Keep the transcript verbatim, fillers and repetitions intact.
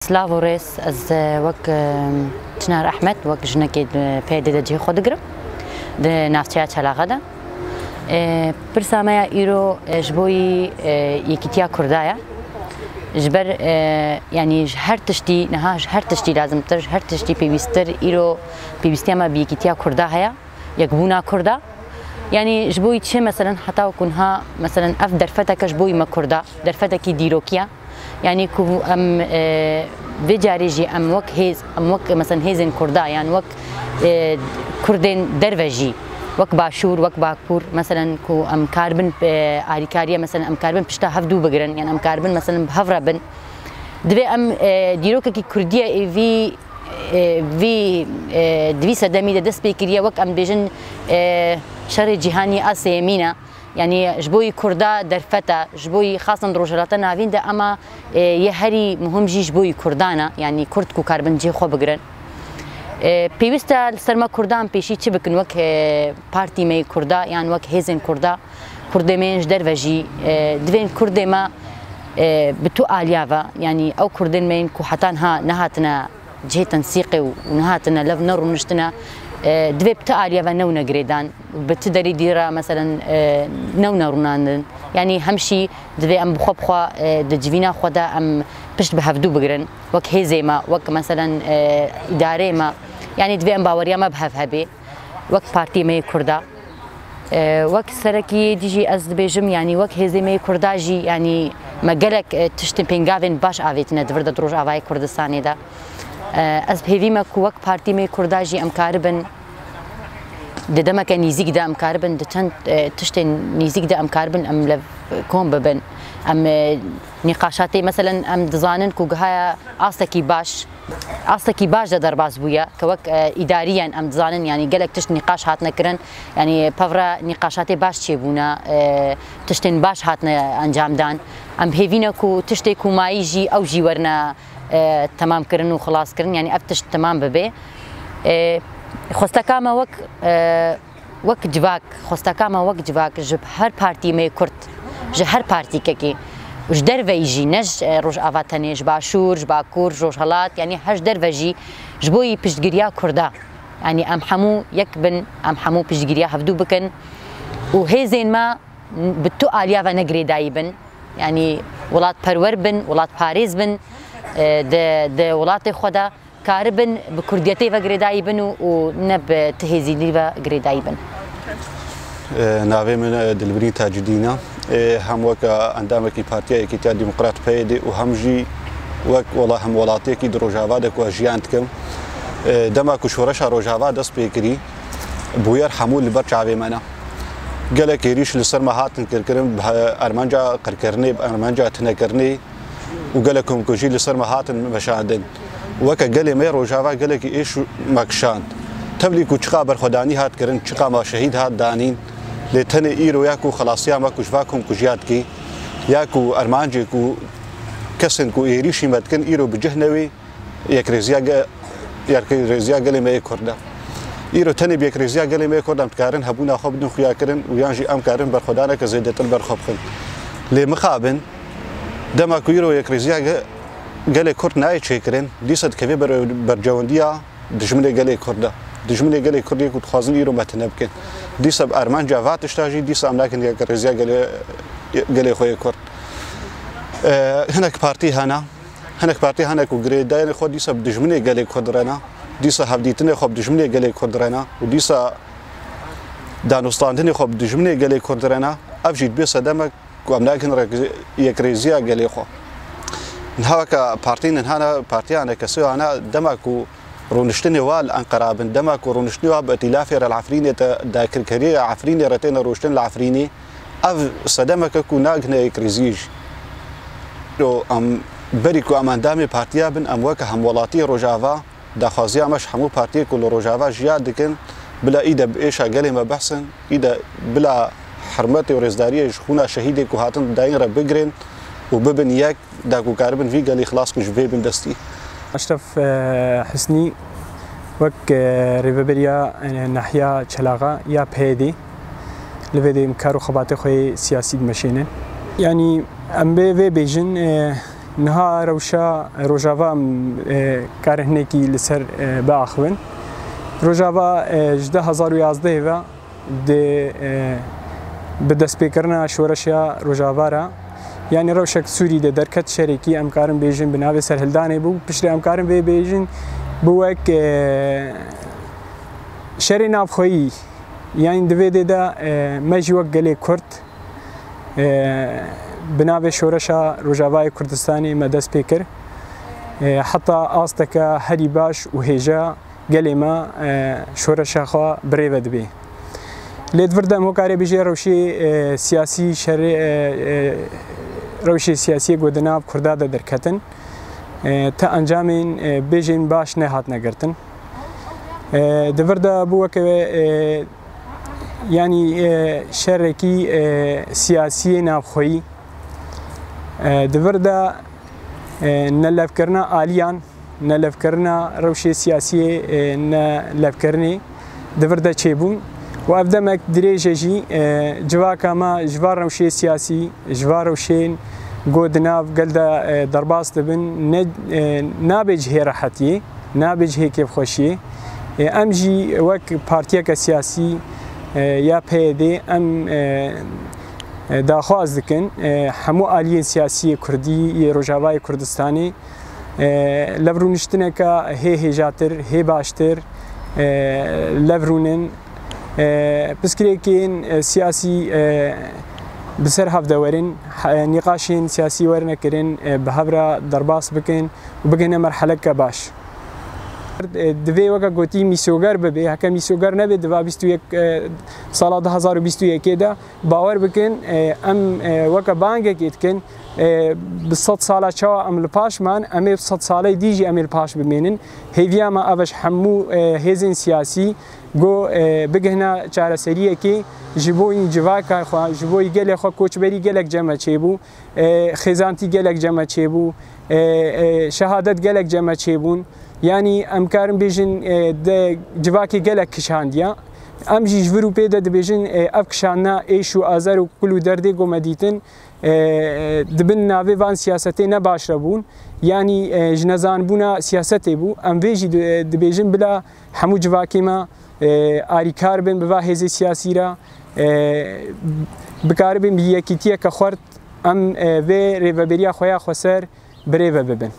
Silav û rêz, ez, e, wek, e, Çinar Ehmed, wek jinekê di P Y D'ê de cihê xwe digirim, di navçeya Çelaxe de. E, pirsa me ya îro, e, ji bo yî, e, yekîtiya Kurda ye. Ji ber, e, yanî ji her tiştî, niha ji her tiştî lazimtir, ji her tiştî pêwîsttir, îro pêwîstiya me bi yekîtiya Kurda heye, yekbûna Kurda. Yanî ji bo yî çi, meselen, heta ku niha, meselen, ev derfeteke ji bo yî me Kurda, derfetekî dîrokî ye. Yanî ku em, e, vê carê jî em wek hêz, em wek, meselen, hêzên Kurda, yan wek, e, Kurdên derve jî, wek Başûr, wek Bakur, meselen, ku em karibin, e, alîkariye, meselen, em karibin pişta hevdû bigirin, yan em karibin, meselen, bi hev re bin. Divê em, e, dîrokekî Kurdî ye, ê vî, e, vî, e, di vî sedemî de dest pê kiriye, wek em dibêjin, e, şerê cîhanî a sêyemîn e. Yanî ji bo yî Kurda derfet e, ji bo yî xasan di Rojhilata Navîn de, ema, e, yê herî muhim jî ji bo yî Kurdan e, yanî Kurd ku karibin cihê xwe bigirin. E, pêwîst e li ser me Kurdan pêşî çi bikin, wek, e, partî me yê Kurda yan wek hêzên Kurda, Kurdê me yên ji derve jî, e, divên Kurdê me, e, bi tu aliya ve, yanî ew Kurdên me yên ku heta niha nehatine cihê tensîqê û nehatine lev nerûniştine, e, divê bi ti aliya ve newne girêdan, bi ti derî dî re, meselen, e, newne rûnandin. Yanî hemşî divê em bi xwe bi xwe, e, di civîna xwe de em pişt bi hevdû bigirin. Wek hêzê me, wek, meselen, e, îdareyê me. Yanî divê em baweriya me bi hev hebe. Wek partiyê me yê Kurda. E, wek serekî dî jî ez dibêjim, yanî wek hêzê me yê Kurda jî, yanî me gelek, e, tiştên pêngavên baş avêtine di vir de di Rojavayê Kurdistanê de. E, ez bi hêvî me ku wek partî me yê Kurda jî em karibin di demeke nîzîk de em karibin di çend, e, tiştên nîzîk de em karibin em lev kom bibin. Em, e, nîqaşatê, meselen, em dizanin ku gihaya astekî baş, astekî baş de derbas bûye, ke wek, e, îdariyen em dizanin, yanî gelek tişt nîqaş hatine kirin, yanî pevre nîqaşatê baş çêbûne, e, tiştên baş hatine encamdan. Em hêvî ne ku tiştê ku mayî jî ew jî werine, e, temam kirin û xilas kirin, yanî ev tişt temam bibe. E, xwesteka me wek, e, Wek civak, xwesteka me wek civak ji her partî me yê Kurd, ji her partîkekê, ji derveyî jî, ne ji, e, Rojava tenê, ji Başûr, ji Bakur, ji Rojhilat, yanî her ji derve jî ji bo yî piştgiriya Kurda. Yanî em hemû yek bin, em hemû piştgiriya hevdû bikin û hêzên me bi tu aliya ve ne girêdayî bin. Yanî welatperwer bin, welatparêz bin, e, di, di welatê xwe de. Karibin bi kurdiyetê ve girêdayî bin û, û ne bi ti hêzînî ve girêdayî bin. E, navê min, e, Dilbirîn Tacudîn e. E, hem weke endamekî Partiya Yekîtiya Demokrat P Y D û hem jî wek wela hemwelatiyekî di Rojava de ku ez jiyan dikim. E, dema ku şoreşa Rojava dest pê kirî, bûyer hemû li ber çavê me ne. Gelek êrîş li ser me hatin kirkirin, bi he-, armanca qirkirinê, bi armanca tinekirinê, û gelek komkujî li ser me hatin meşandin. Weke gelê me Rojava gelekî êş me kişand. Tevlî ku çiqa berxwedanî hat kirin, çiqa me şehîd hat danîn, lê tenê îro ya ku xelasiya me ku ji va komkujiya dikî, ya ku armancê ku kesên ku êrîşî me dikin îro bi cih newê, yekrêziya ge-, yekrêziya gelê me yê Kurd e. Îro tenê bi yekrêziya gelê me yê Kurd em dikarin hebûna xwe bidin xuyakirin û yan jî em karin berxwedaneke zêdetir berxwe bixin. Lê mixabin, dema ku îro yekrêziya ge-, gelê Kurd nayê çêkirin, dîsa dikeve ber-, bercewendiya dijminê gelê Kurd e. Dijminê gelê Kurd yê ku dixwazin îro me tune bikin. Dîsa bi armanca va tişta jî, dîsa em nakin yekrêziya gelê, gelê xwe yê Kurd. E, hinek partî hene, Hinek partî hene ku girêdayînê xwe dîsa bi dijminê gelê Kurd re ne, dîsa hevdîtinê xwe bi dijminê gelê Kurd re ne û dîsa danûstandinê xwe bi dijminê gelê Kurd re ne, ev jî dibê sedemek ku em nakin re-, yekrêziya gelê xwe. Niha weke partî niha ne, partiya nekesê wana dema ku rûniştinê wa li Enqera bin, dema ku rûniştinê wa bi îtîlafê re li Efrînê te, dagirkeriya Efrînê re têne rûniştin li Efrînê, ev sedemeke ku nagihne yekrêziyê jî. Îro em berî ku em endamê partiya bin, em weke hemwelatiyê Rojava, daxwaziya me ji hemû partiyê ku li Rojava jiya dikin, bila îde bi êşa gelê me behsin, îde bila hurmetê û rêzdariyê ji xûna şehîdê ku hatin dayîn re bigirên û bibin yek, da ku karibin vî gelî xilas ku ji vê bin destî. Eşref, e, Hisnî wek, e, rêveberiya, e, nehiya Çelaxa ya P Y D li vê de em kar û xebatê xwe yê siyasî dimeşênin. Yanî em bê vê bêjin, e, Niha rewşa Rojava em, e, karin hinekî li ser, e, biaxivin. Rojava, e, ji du hezar û yazdehê ve di, e, bi destpêkirina şoreşa Rojava re, yanî rewşek Sûrî de derket, şerekî em karin bêjin bi navê serhildanê bû. Piştre em karin vê bêjin bû wek, e, şerê navxweyî. Yanî di vê dê de, e, me jî wek gelê Kurd, e, bi navê Şoreşa Rojavayê Kurdistanê me dest pê kir. E, heta asteke herî baş û hêja gelê me, e, şoreşa xwe bi rê ve dibê. Lê di vir de em hokarê bijê rewşê, e, siyasî şerê, e, e, rewşê siyasiyê ku di nav Kurda de derketin, e, ti encamên, e, bêjên baş nehatine girtin. E, di vir de bû weke, e, yanî, e, şerekî, e, siyasiyê navxweyî. E, di vir de, e, nelevkirina aliyan, nelevkirina rewşê siyasiyê, e, nelevkirinê di vir de çêbûn. Û ev demek dirêj e jî, e, civaka me ji van rewşê siyasî, ji van rewşên ku di nav gel de, e, derbas dibin, ne, e, nabe cihê rehetiyê, nabe cihê kêfxweşiyê. E, em jî wek partiyeke siyasî, e, ya P Y D, em, e, e, daxwaz dikin, e, hemû aliyên siyasî yê Kurdî yê Rojavayê Kurdistanê, e, levrûniştineke hê hêjatir, hê baştir, e, levrûnin. E, pirsgirêkên, e, siyasî, e, bi ser hev de werin, he-, nîqaşên siyasî werine kirin, e, bi hev re derbas bikin û bigihine merheleke baş. E, divê weke gotî mîsoger bibe, heke mîsoger nebe, di va bîst û yek, e, sala du hezar û bîst û yekê de, bawer bikin, e, em, e, weke bangekê dikin, e, bi sed sala çawa em li paş man, em ê bi sed salê dî jî em ê li paş bimênin. Hêviya me ev e ji hemû, e, hêzên siyasî ku, e, bigihine çareseriyekê ji bo civaka xwe, ji bo gelê xwe. Koçberî gelek cem me çêbû, e, xêzantî gelek cem me çêbû, e, e, şehadet gelek cem me çêbûn. Yanî em karin bêjin, e, de civakê gelek kişandiya. Em jî ji vir û pê de dibêjin, e, ev kişandina êş û azer û kul û derdê ku me dîtin, e, e, di bin navê van siyasetê ne baş re bûn. Yanî, e, ji nezanbûna siyasetê bû. Em vê jî di-, dibêjin bila hemû civakê me, e, arîkar bin bi va hêzê siyasî re, e, bikaribin bi yekîtiyeke xurt em, e, vê rêveberiya xwe ya xweser bi rê ve bibin.